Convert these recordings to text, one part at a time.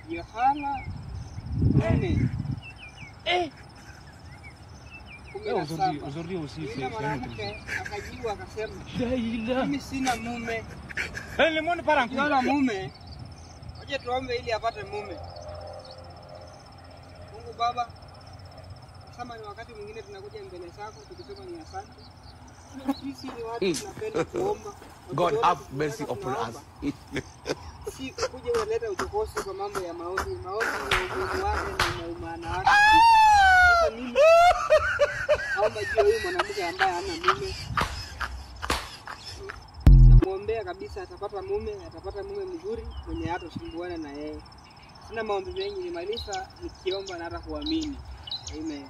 Yohana 4. Aujourd'hui, aujourd'hui aussi, c'est mwanamke akajibu akasema, mimi sina mume. Le monde part en couille. Ukiona mume, waje tuombe ili apate mume. Mungu Baba, kama ni wakati mwingine tunakuja mbele zako tukisema ni asante. Sisi ni watu tunapenda kuomba. God have mercy upon us. Si kuja unaleta uchokozi kwa mambo ya maombi. Maombi na umuhimu wake na umaana wake. Sasa mimi naomba juu huyu mwanamke ambaye hana mume, namuombea kabisa atapata mume, atapata mume mzuri mwenye hatasumbuana na yeye. Sina maombi mengi, nimaliza nikiomba na hata kuamini. Amen.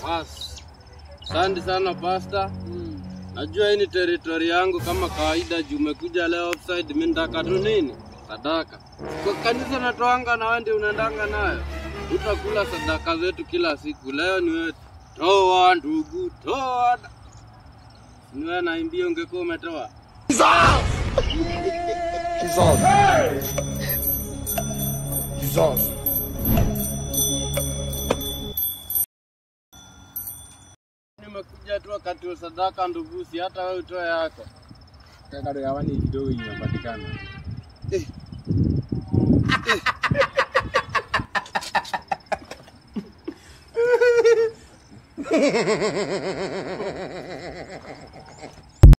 Bas. Asante sana pastor. Najua hii ni territory yangu kama kawaida, juu umekuja leo offside, mimi nataka tu nini? Sadaka. Kwa kanisa natoanga na wewe ndio unaendanga nayo. Utakula sadaka zetu kila siku. Leo ni wewe. Toa ndugu, toa. Ni wewe naimbia, ungekuwa umetoa. Jesus. Jesus. Nimekuja tu wakati wa sadaka ndugu, si hata wewe utoe yako. Kaka gawani kidogo inapatikana.